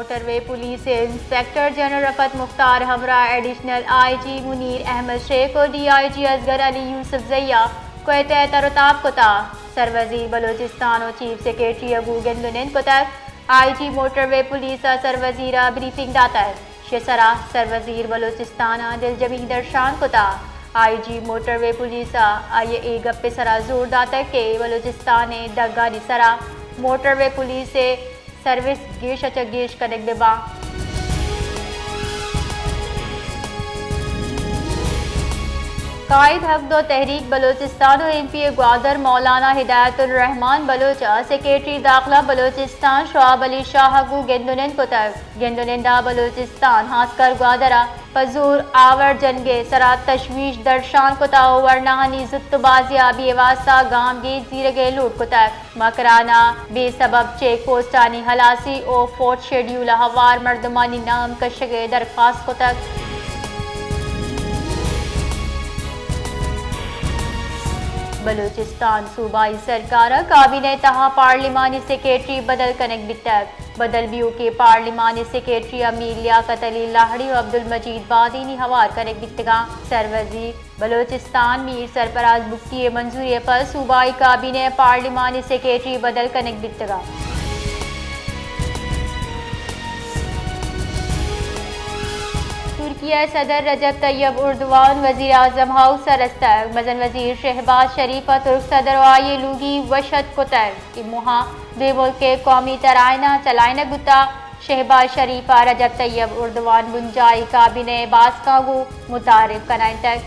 Survey police ءِ inspector general رفعت مختار ہمراہ additional I جی منیر احمد شیخ ءُ ڈی آئی جی اصغر علی یوسفزئی ءَ کوئٹہ ءَ تر ءُ تاب کتا۔ سروزیر بلوچستان ءُ چیف سیکرٹری ءَ گوں گند ءُ نند کتگ۔ آئی جی موٹروے پولیس ءَ سروزیر ءَ بریفنگ داتگ۔ شے سرا سروزیر بلوچستان ءَ دلجمی درشان کتا۔ آئی جی موٹروے پولیس ءَ آئی ءَ اے گپ ءِ سرا زور داتگ کہ بلوچستان ءِ دگانی سرا موٹروے پولیس ءِ سروس گیش ءَ چہ گیش کنگ بہ باں۔ قائد حق دو تحریک بلوچستان ءُ ایم پی اے گوادر مولانا ہدایت الرحمان بلوچ ءَ سیکرٹری داخلہ بلوچستان شعیب علی شاہ ءَ گوں گند ءُ نند کتگ۔ گند ءُ نند ءَ بلوچستان ہاسکر گوادر ءَ پہ زور آور جنگ ءِ سرا تشویش درشان کتا ءُ ورناہانی زوت ءُ بازیابی ءِ واستہ گامگیج زیرگ ءِ لوٹ کتگ۔ مکران ءَ بے سبب چیک پوسٹانی ہلاسی ءُ فورتھ شیڈیول ءَ ہوار مردمانی نام کشگ ءِ درخواست کتگ۔ بلوچستان صوبائی سرکار ءِ کابینہ ءِ تہا پارلیمانی سیکرٹری بدل کنگ بیتگ۔ بدل بیوکیں پارلیمانی سیکرٹری ءَ میر لیاقت علی لہڑی ءُ عبدالمجید بادینی ہوار کنگ بیتگاں۔ سروزیر بلوچستان میر سرفراز بگٹی ءِ منظوری ءَ پد صوبائی کابینہ ءِ پارلیمانی سیکرٹری بدل کنگ بیتگ۔ ترکیہ ءِ صدر رجب طیب اردوان وزیر اعظم ہاؤس ءَ رستگ۔ مزن وزیر شہباز شریف ءَ ترک صدر ءُ آئی ءِ لوگی وش اتک کتگ۔ اے موہ ءَ دوئیں ملک ءِ قومی ترائیناں چلائینگ بوتگ۔ شہباز شریف ءَ رجب طیب اردوان بنجاہی کابینہ ءِ باسکاں گوں متعارف کنائینتگ۔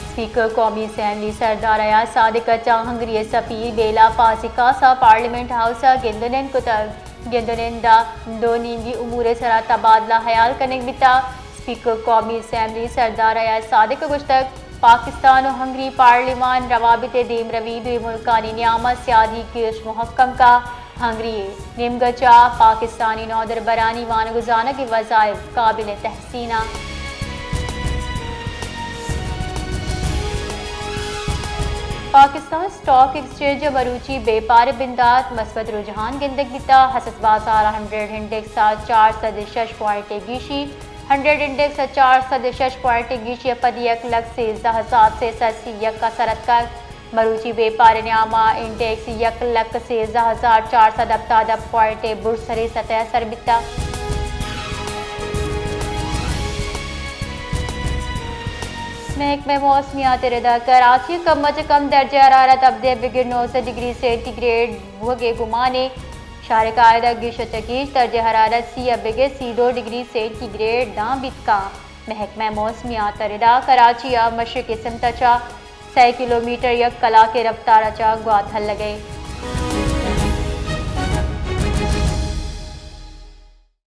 اسپیکر قومی اسمبلی سردار ایاز صادق ءَ چہ ہنگری ءِ سفیر بیلا فاسیکاس ءَ پارلیمنٹ ہاؤس ءَ گند ءُ نند کتگ۔ گند ءُ نند ءَ دو نیمگی امور ءِ سرا تبادلہ ہیال کنگ بیتگ۔ اسپیکر قومی اسمبلی سردار ایاز صادق ءَ گوشتگ، پاکستان ءُ ہنگری پارلیمان روابط ءِ دیمروی دوئیں ملکانی نیام ءَ سیادی گیش مہکم کا۔ ہنگری ءِ نیمگ ءَ چہ پاکستانی نودربرانی وانگ ءُ زانگ ءِ وظائف قابل تحسین اَنت۔ پاکستان اسٹاک ایکسچینج ءَ مروچی بے پار ءَ بندات، مثبت رجحان گندگ بیتگ۔ حصص بازار ءَ ہنڈریڈ انڈیکس ءَ چار سد ءُ شش پوائنٹ ءِ گیشی، ہنڈریڈ انڈیکس ءَ چار سد ءُ شش پوائنٹ ءِ گیشی ءَ پد یک لکھ سیزدہ ہزار سے سد سی یک ءَ سر اتکگ۔ مروچی بے پار ءِ نیام ءَ انڈیکس یک لکھ سیزدہ ہزار چار سد ہپتاد ہپت پوائنٹ ءِ برزتریں سطح ءَ سر بیتگ۔ محکمہ موسمیات ءِ ردا کراچی ءَ کم ءَ چہ کم درجہ حرارت ہبدہ ءَ بگر نوزدہ ڈگری سینٹی گریڈ بوگ ءِ گمان اِنت۔ شہر ءِ قاعدہ گیش ءَ چہ گیش درجہ حرارت سی ءَ بگر سی دو ڈگری سینٹی گریڈ داں بیت کنت۔ محکمہ موسمیات ءِ ردا کراچی ءَ مشرقی سمت ءَ چہ سئے کلومیٹر یک کلاک ءِ رفتار ءَ چہ گوات ہلگ ءَ اِنت۔